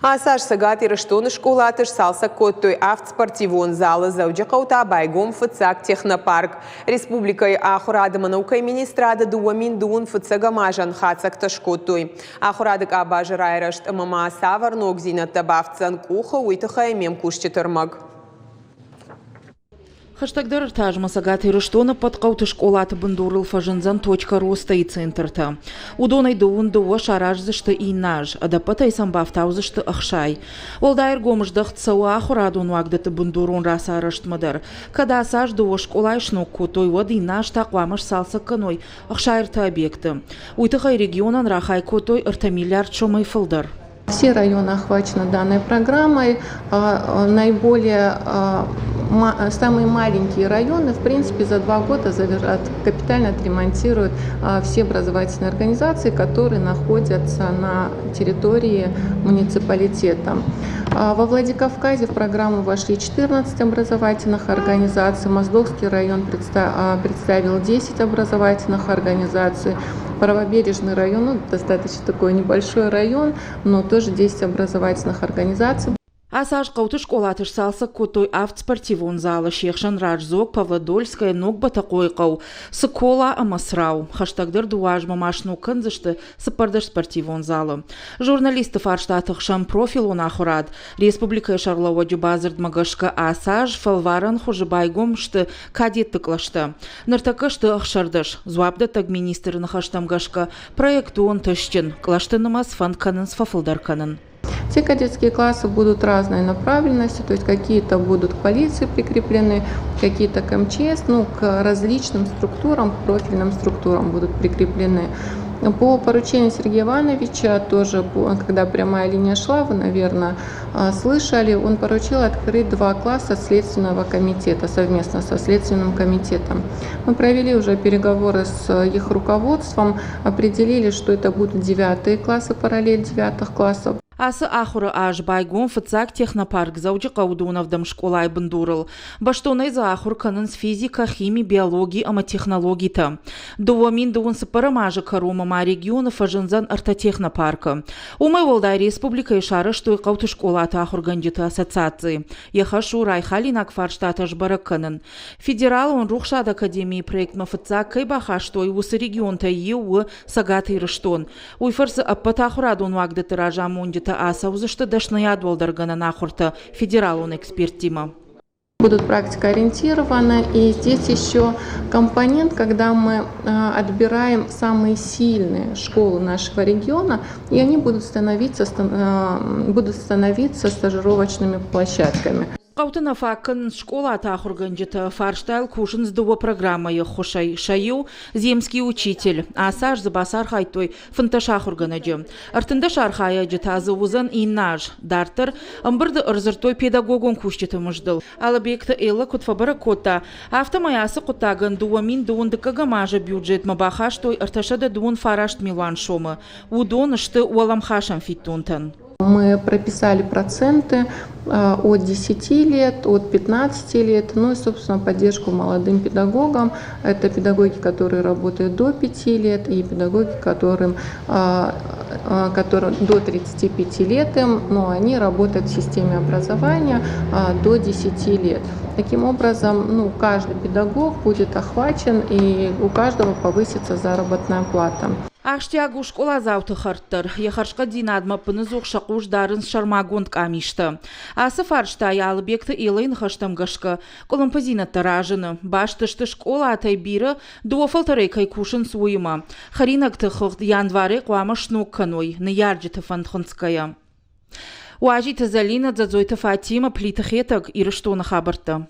Ацы аз Цӕгат Ирыстоны скъолаты сцалцӕг кодтой авд спортивон залы, Дзӕуджыхъӕуы та байгом фыццаг технопарк. Республикӕйы ахуырады ӕмӕ наукӕйы министрады 2020 фыццӕгӕм азӕн хатдзӕгтӕ скодтой. Ахуырады къабазы райрӕзт ӕмӕ ма цавӕр ногдзинӕдтӕ бафтдзӕн къухы, уый тыххӕй ме мкусджыты ӕрмӕг. Хӕстӕгдӕр ӕртӕ Цӕгат Ирыстоны ӕппӕт хъӕуты скъолаты бындурыл фӕзындзӕн Точка роста-йы центртӕ. Уыдонӕй 22 сараздзысты иннӕ аз, ӕдӕппӕтӕй сӕм бафтаудзысты 60. Уӕлдай ӕргом здӕхт цӕуы ахуырадон уагдӕтты бындурон рацарӕзтмӕ дӕр. Кӕд ацы аз дыууӕ скъолайы сног кодтой, уӕд иннӕ аз та хъуамӕ сцалцӕг кӕной 63 объекты. Уый тыххӕй регионӕн рахай кодтой 3 миллиард сомӕй фылдӕр. Все районы охвачены данной программой. Наиболее самые маленькие районы, в принципе, за 2 года капитально отремонтируют все образовательные организации, которые находятся на территории муниципалитета. Во Владикавказе в программу вошли 14 образовательных организаций, Моздокский район представил 10 образовательных организаций, Правобережный район, ну, достаточно такой небольшой район, но тоже 10 образовательных организаций. Ацы аз хъӕуты скъолаты сцалцӕг кодтой авд спортивон залы, се хсӕн Раздзог, Павлодольское, Ног Бӕтӕхъойыхъӕу, Цыкола ӕмӕ Црау. Хӕстӕгдӕр 2 азмӕ ма сног кӕндзысты 14 спортивон залы. Журналистты фарстаты хсӕн профилон ахуырад. Республикӕйы сӕргълӕууӕджы бадзырдмӕ гӕсгӕ ацы аз фӕлварӕн хуызы байгом сты кадетты кълӕстӕ. Ныртӕккӕ сты 16. Дзуапдӕттӕг министры ныхӕстӕм гӕсгӕ проект у ӕнтыстджын. Кълӕсты нымӕц фӕнд кӕнынц фӕфылдӕр кӕнын. Все кадетские классы будут разной направленности, то есть какие-то будут к полиции прикреплены, какие-то к МЧС, ну, к различным структурам, к профильным структурам будут прикреплены. По поручению Сергея Ивановича, тоже, когда прямая линия шла, вы, наверное, слышали, он поручил открыть два класса Следственного комитета, совместно со Следственным комитетом. Мы провели уже переговоры с их руководством, определили, что это будут девятые классы, параллель девятых классов. Ацы ахуыры аз байгом фыццаг технопарк Дзӕуджыхъӕуы дыууын скъолайы бындурыл. Бӕстонӕй дзы ахуыр кӕнынц физикӕ, хими, биологи ӕмӕ технологитӕ. 2024 азы кӕронмӕ ма регионы фӕзындзӕн ӕртӕ технопаркы. Уымӕй уӕлдай республикӕйы сарӕзтой хъӕуты скъолаты ахуыргӕнджыты ассоциаци. Йӕ хӕс у райхалинаг фарстатӕ сбӕрӕг кӕнын. Федералон рухсады академийы проектмӕ фыццаг кӕй бахастой, уыцы регионтӕй иу у Цӕгат Ирыстон. Уый фӕрцы ӕппӕт ахуырадон уагдӕтты разамонджытӕ ацӕудзысты дӕсныйад уӕлдӕргӕнӕн ахуыртӕ федералон эксперттимӕ. Будут практикоориентированы. И здесь еще компонент, когда мы отбираем самые сильные школы нашего региона, и они будут становиться стажировочными площадками. Хъӕуты нӕ фаг кӕнынц скъолаты ахуыргӕнджытӕ. Фарстайыл кусынц дыууӕ программӕйы ӕххуысӕй. Сӕ иу «Земский учитель». Ацы аз дзы бацархайдтой 15 ахуыргӕнӕджы. 13 архайӕджы та дзы уыдзӕн иннӕ аз. Дарддӕр ӕмбырды ӕрдзырдтой педагогон кусджыты мыздыл. Алыбегты Эллӕ куыд фӕбӕрӕг кодта, афтӕмӕй ацы хъуыддагӕн 2021 азы бюджетмӕ бахастой 329 милуан сомы. Уыдон сты уӕлӕмхасӕн фиддонтӕн. Мы прописали проценты от 10 лет, от 15 лет, ну и, собственно, поддержку молодым педагогам. Это педагоги, которые работают до 5 лет, и педагоги, которым до 35 лет им, но они работают в системе образования до 10 лет. Таким образом, ну, каждый педагог будет охвачен, и у каждого повысится заработная плата. Ахсджиаг у скъоладзауты хӕрд дӕр. Йӕ хӕрзхъӕддзинадмӕ ӕппынӕдзух сӕ хъус дарынц сӕрмагонд къамистӕ. Ацы фарстайы Алыбегты Эллӕйы ныхӕстӕм гӕсгӕ къуылымпыдзинӕдтӕ разыны. Баст сты скъолатӕй бирӕ дыууӕ фӕлтӕрӕй кӕй кусынц, уыимӕ. Хӕринӕгты хыгъд январӕй хъуамӕ сног кӕной, ныййарджыты фӕнд хынцгӕйӕ. Уазиты Зӕлинӕ, Дзӕдзойты Фатимӕ, Плиты Хетӕг, Ирыстоны хабӕрттӕ.